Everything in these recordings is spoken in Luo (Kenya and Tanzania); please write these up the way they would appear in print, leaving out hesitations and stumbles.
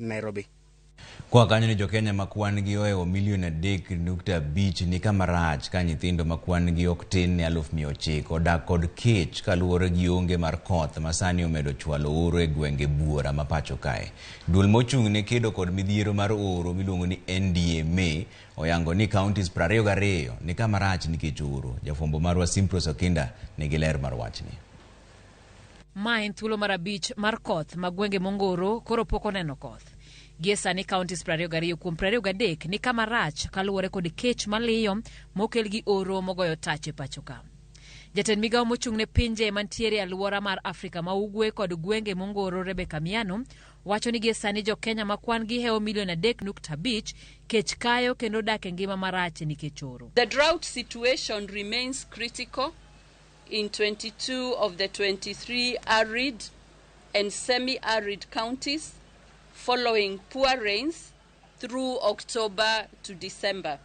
Nairobi. Koa kanyo ni jokenya ma kwan gi ohewo milion 3.5 ni kama rach ka nyithindo ma kwan gi ok tin ne 900,000 odak kod kech kaluwore gi onge mar koth ma sani omedo chwalo oro e gwenge buora ma pacho kae. Duol mochung' ne kedo kod midhiero mar oro miluongo ni NDMA oyango ni counties 22 ni kama rach nikech oro. Jafwambo marwa Simpros Okinda nigi ler mar wachni. Ma en thuolo mar abich mar koth ma gwenge mongoro koro pok oneno koth. Gie sani counties 22 kuom 23 ni kama rach kaluwore kod kech maliyo mokel gi oro mogoyo tach e pacho ka. Jatend migawo mochung' ne pinje mantiere e alwora mar Afrika ma Ugwe kod gwenge mongoro Rebecca Miano wacho ni gie sani jo Kenya ma kwan gi hewo milion 3.5 kech kayo kendo dak e ngima marach nikech oro. The drought situation remains critical in 22 of the 23 arid and semi-arid counties following poor rains through October to December,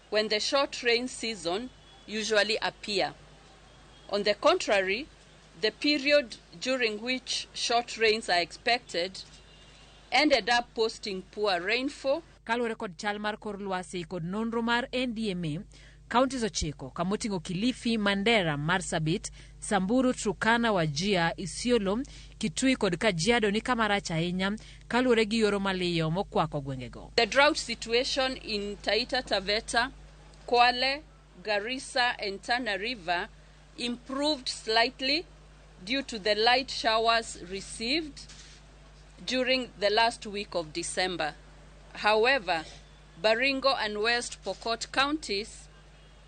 when the short rain season usually appear. On the contrary, the period during which short rains are expected ended up posting poor rainfall. Kaluwore kod chal mar kor lwasi kod nonro mar NDMA, counties ochiko kamoting'o Kilifi, Mandera, Marsabit, Samburu, Turkana, Wajir, Isiolo, Kitui kod Kajiado ni kama rach ahinya kaluwore gi yoro maliyo mokwako gwengego. The drought situation in Taita Taveta, Kwale, Garissa and Tana River improved slightly due to the light showers received during the last week of December. However, Baringo and West Pokot counties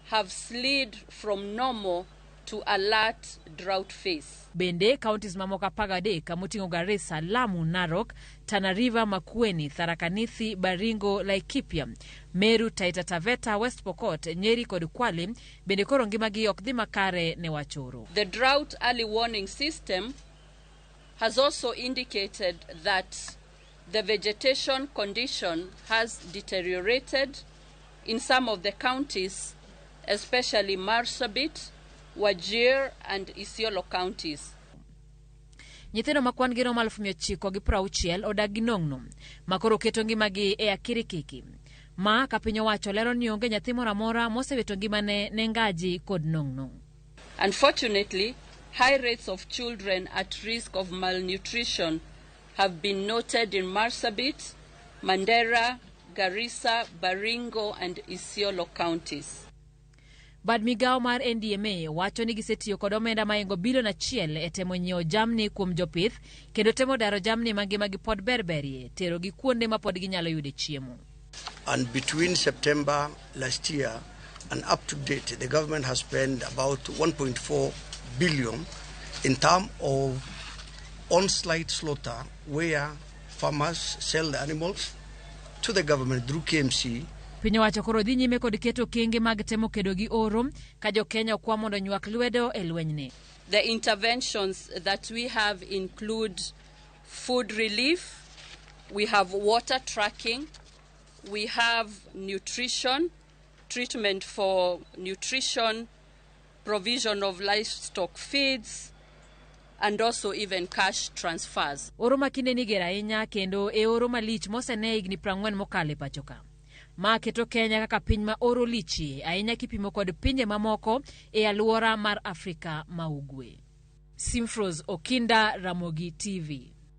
have slid from normal to alert drought phase. Bende counties mamoko 13 kamoting'o Garissa, Lamu, Narok, Tana River, Makueni, Tharaka Nithi, Baringo, Laikipia, Meru, Taita Taveta, West Pokot, Nyeri kod Kwale bende koro ngimagi ok dhi makare ne wach oro. The drought early warning system has also indicated that the vegetation condition has deteriorated in some of the counties, especially Marsabit, Wajir and Isiolo counties. Nyithindo ma kwan gi romo 960,000 odak gi nong'no ma koro keto ngimagi e akirikiki. Ma ka piny owacho lero ni onge nyathi moro amora mosewito ngimane ne ngaji kod nong'no. Unfortunately, high rates of children at risk of malnutrition have been noted in Marsabit, Mandera, Garissa, Baringo and Isiolo counties. Bad migawo mar NDMA wacho ni gisetiyo kod omenda mahingo bilion 1 e temo nyiewo jamni kuom jopith kendo temo daro jamni ma ngimagi pod berberie tero gi kuonde ma pod ginyalo yude chiemo. And between September last year and up to date, the government has spent about 1.4 billion in terms of on-site slaughter, where farmers sell the animals to the government through KMC. Piny owacho koro dhi nyime kod keto okenge mag temo kedo gi oro ka jo-Kenya okwa mondo onywak lwedo e lwenyni. The interventions that we have include food relief, we have water tracking, we have nutrition, treatment for nutrition, provision of livestock feeds, and also even cash transfers. Oro ma kinde ni ger ahinya kendo e oro malich mosene higni 40 mokalo e pacho ka. Ma keto Kenya kaka piny ma oro lichie ahinya kipimo kod pinje mamoko e alwora mar Afrika ma Ugwe. Simfros Okinda, Ramogi TV.